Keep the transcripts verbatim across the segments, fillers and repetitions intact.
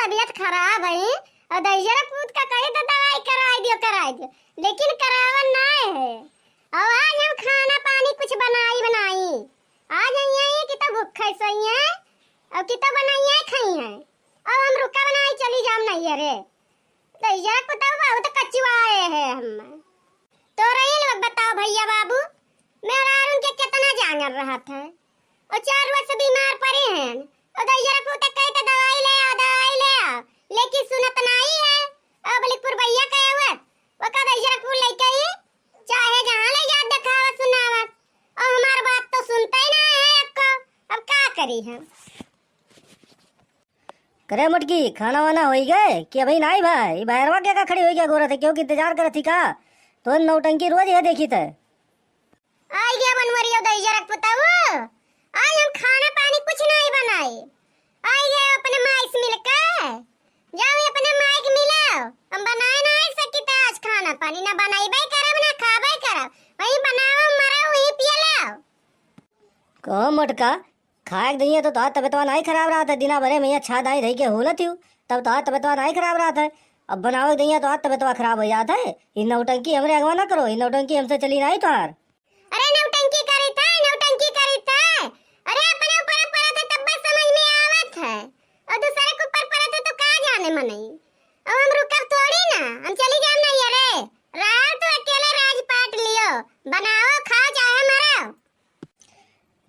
तबियत खराब है, और दहिजरा पूत का कही तो दवाई कराई दियो, कराई दियो, लेकिन करावन नाय है। और आज हम खाना पानी कुछ बनाई बनाई, आज यही कि तो भूखे सोई है, और कि तो बनाई है खाई है, और हम रुका बनाई चली जाम नहीं है रे। दहिजरा पूत बहुत कचुआए है हम। तो रही लोग बताओ भैया बाबू, मेहरारून के कितना जांगर रहत है, और चार रोज से बीमार पड़ी हैं, और दहिजरा पूत कहे तो दवाई ले आओ, दवाई ले आओ, लेकिन सुनत नहीं है। और बलिकपुर भैया कहे हुए, वो का दहिजरा पूत लेके ही चाहे जहाँ ले जात देखावत सुनावत, और हमार बात तो सुनते ही ना है आपको। अब का करी हम? करे मोटकी, खाना वाना होई गए कि अभी नाई भाई? ई भैरवा के का खड़ी होई गया गोरत है, क्यों कि इंतजार करत थी का? तो नौटंकी रोज ये देखी थे। आई गया बनवरिया दहिजरा के पुताऊ, आज हम खाना पानी कुछ नहीं बनाए। आई गया अपने माई से मिलके, जाओ अपने माई के मिलाओ। हम बनाए ना आई सकी तो आज खाना पानी ना बनाइबे करब ना खाबे करब, वही बनाओ मरो वही पिए लाओ। कहो मोटका, खाए के दइया तो तोहार तबियतवा नाई खराब रहत है, दिना भरे में यहाँ छा दाई धई के होलत हिउ, तब तोहार तबियतवा नाई खराब रहत है। अब बनावे के दइया तोहार तबियतवा खराब हो जात है। ई नौटंकी हमरे अगवा ना करो, ई नौटंकी हमसे चली नाई तोहार। अरे नौटंकी करी था, नौटंकी करी था। अरे अपने ऊपर पड़त है तब बस समझ में आवत है, और दूसरे के ऊपर पड़त है तो का जाने मनई। अब हम रुकब थोड़ी ना, हम चली जाम नहीं। अरे राव तो अकेले राज पाट लियो, बनाओ खाओ चाहे मरो।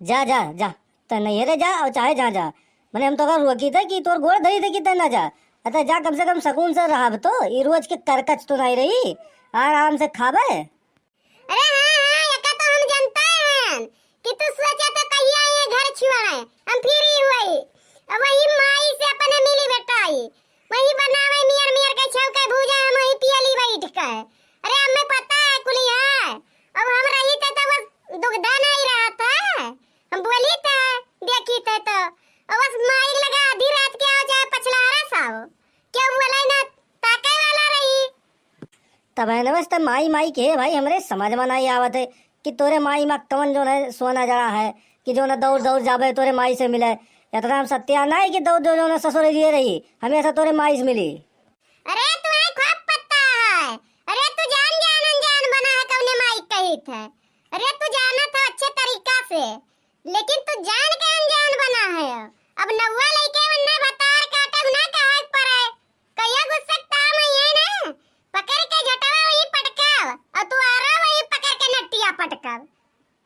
जा, जा, जा, त नैहरे जा और चाहे जहाँ जा। मने हम तो अगर रोकी थे कि तोर गोड़ धरी थे कि ते ना जा। अतः जा, कम से कम सुकून से रहब तो, ई रोज के करकच तो नहीं रही, आराम से खाबे। अरे हाँ, हाँ, एका तो हम जनते हैं कि तू सोचा तो कहिया ये घर छुआए, हम फिर ही हुई। अब वही माई से अपने मिली बेटाई, वही बनावे मियर मियर के छौके भूजा, हम वही पियली बैठ के। अरे हमें पता है कुली है, अब हम रही थे तो बस दुखदा नहीं रहत है, हम बोली थे, देखी थे तो, अब बस माई लगा आधी रात के आओ चाहे पछलारा साओ, क्यों बोले ना, ताके वाला रही। तब है ना बस, तब माई माई के भाई हमरे समझ में नहीं आवत है कि तोरे माई मा कवन जो है सोना जड़ा है कि जो ना दौड़ दौड़ जाबे तोरे माई से मिले। इतना हम सत्या नहीं कि दौड़ दौड़ जो ना ससुर लिए रही, हमेशा तोरे माई से मिली। अरे तुम्हें खूब पता है, अरे तू जान जान अनजान बना है कवने माई कहित है। अरे तू जानत है अच्छे तरीका से, लेकिन तू जान के अनजान बना है। अब नौवा लइके वन्ने भतार काटब ना कहे के पड़े। कहिया गुस्सा ताम है ना, पकड़ के झटवा वही पटकब, और तू आरा वही पकड़ के नटिया पटकब।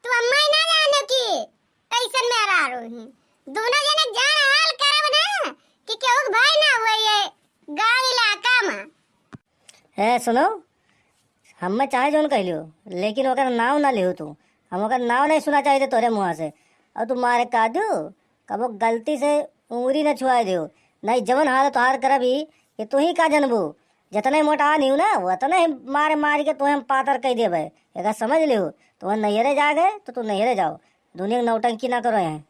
तू अम्मा ही ना जाने की कैसन मेहरारू ही। दोनों जने जान हाल करब ना कि केहू के भाई ना हुए ये गांव इलाका में। ए सुनो, हमें चाहे जौन कह लियो, लेकिन ओकर नाव ना लिहो तू। हम ओकर नाव नहीं सुना चाहिए तोरे मुँह से। और तू मारे का दू, कबो गलती से उंगली न छुआ दियो, नहीं जवन हाल तोहार करब ही कि तू ही का जनबू। जितने मोटा आदमी हूँ ना, उतने ही मारे मार के तोहे हम पातर कह देबे। एका समझ लिहो, तू नैहरे जा गए तो तू नैहरे जाओ, दुनिया के नौटंकी ना करो यहाँ।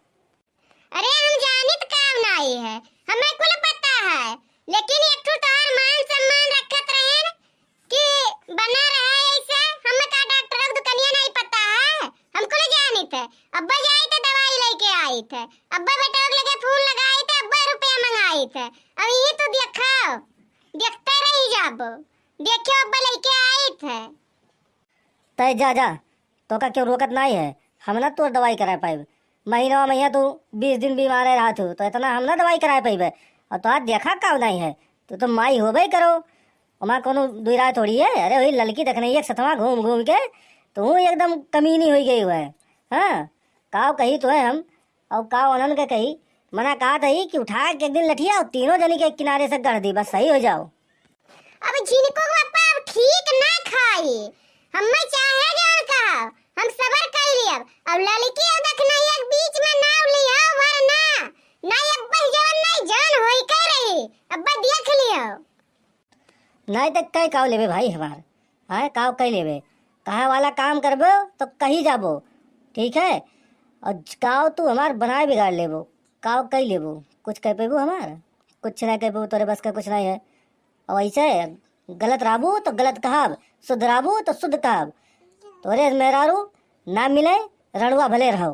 अरे हम जानित काम नाई है, हमें कुल पता है, लेकिन एक ठो तोहार मान सम्मान रखत रहेन कि बना रहा है ऐसे। हमें का डॉक्टर के दुकनिया नहीं पता है, हम कुल जानित है। अब्बा जाई तो दवाई लेके आई थे, अब्बा बेटा के लगे फोन लगाई थे, अब्बा रुपया मंगाई थे। अब ये तो देखाओ, देखते रही जाबो, देखियो अब्बा लेके आई थे। तय जा जा, तोका क्यों रोकत नाई है? हम ना तोर दवाई कराए पाइब। महीनवा में तू बीस दिन बीमार रहा तू, तो इतना हम ना दवाई कराए पाइबे। और तोहार देखा काव नाई है, तू तो माई होबे ही करो। ओमा कोनो दुई राय थोड़ी है। अरे वही ललकी देखने एक सथवा घूम घूम के तू एकदम कमीनी हुई गई हुआ है। हाँ, काव कही तो है हम, और का उन्हन के कही, मना कहा था ही कि उठा के एक दिन लठिया और तीनों जनी के किनारे से गढ़ दी, बस सही हो जाओ। अब झिनको के पप्पा अब ठीक ना खाई, हमें चाहे जान कहा, हम सबर कर लियब। अब ललकी और देखना एक बीच में नाव लिया वरना, नहीं अब बस जवन नहीं जान होई के रही, अब बस देख लियो। नहीं तो कई काव लेबे भाई हमार, हाँ काव कई लेबे, कहा वाला काम करबो तो कहीं जाबो, ठीक है। और काव तू हमार बनाए बिगाड़ लेबो, काव कई लेबो, कुछ कह पेबो हमार, कुछ नहीं कह पेबो, तोरे बस का कुछ नहीं है। और ऐसे गलत रहबू तो गलत कहब, शुद्ध रहबू तो शुद्ध कहब। तोरे मेहरारू ना मिले, रणुआ भले रहो।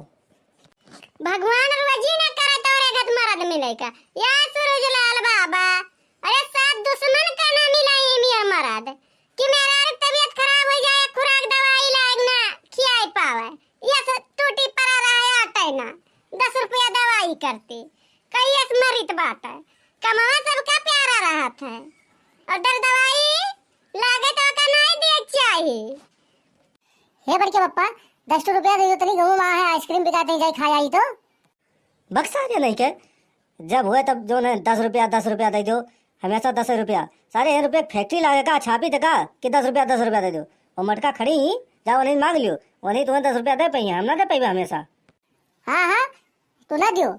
भगवान रोजी ना करे तोरे गत मरद मिले का। या सूरज लाल बाबा, बाटे। कमवा सबका प्यारा रहत है। और दर दवाई लागे तो ओका नाई दिए के चाही। हे बड़के पप्पा, दस ठो रुपया दे दो, तनी गाँव मा है, आइसक्रीम बिकात है, जाई खाए आई तो। बक्सा के नहीं के, जब हुए तब जो है दस रुपया, दस रुपया दे दो, हमेशा दस रुपया। सारे ये रुपये फैक्ट्री लागे का, छापी थे का कि दस रुपया, दस रुपया दे दो। और मटका खड़ी ही, जाओ नहीं मांग लियो, वही तुम्हें दस रुपया दे पाइए, हम ना दे पाइबे हमेशा। हाँ, हाँ, तू ना दियो।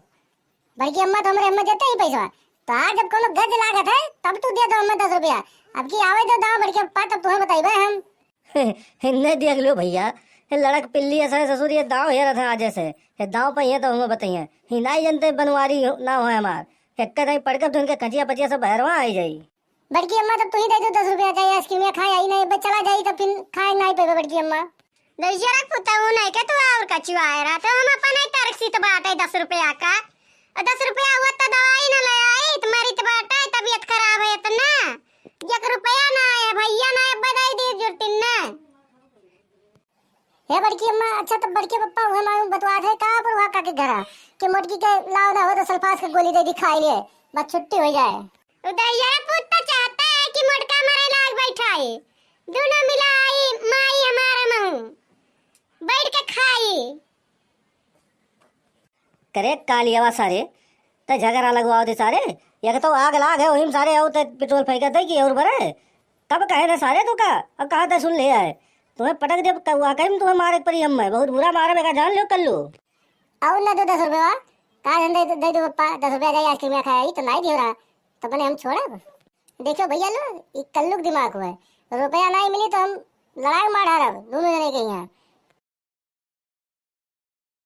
बड़की अम्मा तो हमरे अम्मा देते ही पैसा। तो आज जब कोनो गज लागत है, तब तू दे दो अम्मा दस रुपया। अब की आवे दो दाव बड़की अम्मा, तब तुम्हें बताइबे हम। नहीं दिया लो भैया, ये लड़क पिल्ली ऐसा है ससुर, ये दाव हेरत है आज से। ये दाव पे ये तो हमें बताइए। ही नहीं जानते बनवारी हो-, ना हो हमार। एक कहीं पड़ के तो इनके कचिया पचिया सब बहरवा आई जाई। बड़की अम्मा, तब तू ही दे दो दस रुपया, चाहे आइसक्रीम या खाए आई नहीं, बस चला जाई, तब फिर खाए नहीं पेबे बड़की अम्मा। दैजरक पुतऊ नहीं के तू और कचुआए रहा, तो हम अपन ही तरक सीत बाटे दस रुपया का। और दस रुपया हुआ तो दवाई न ले आई, तुम्हारी तो बाटे तबीयत खराब है इतना। एक रुपया ना है, भैया ना है, बधाई दी जुर्तिन ना। हे बड़की अम्मा, अच्छा तो बड़के पप्पा उहे मालूम बतवात है का पर वहाँ काके घरा कि मोटकी के लाव ना हो तो सल्फास के गोली दे दी खाई ले, बस छुट्टी हो जाए। उदैया रे पुत तो चाहता है कि मोटका मरे लाग बैठा है, दोनों मिला आई माई हमारा महू बैठ के खाई। करे कालियावा सारे, त झगड़ा लगवाओ दे सारे। एक तो आग लाग है वही में सारे, आओ ते पेट्रोल फेंकत है कि और बरे। कब कहे ना सारे तू का, अब कहा ते सुन ले आए। तुम्हें पटक दे कौआ कहीं तुम्हें मारे परी हम, मैं बहुत बुरा मारे, मैं का जान लो कर लो। और ना दो दस रुपया, का धंधे दे दो पप्पा, दस रुपया जाए आइसक्रीम खाए, ई तो नहीं दियो रहा, तो बने हम छोड़ब। देखो भैया लो, ई कल्लुक दिमाग हुआ है, रुपया नहीं मिली तो हम लड़ाई मार डारब दोनों जने के यहाँ।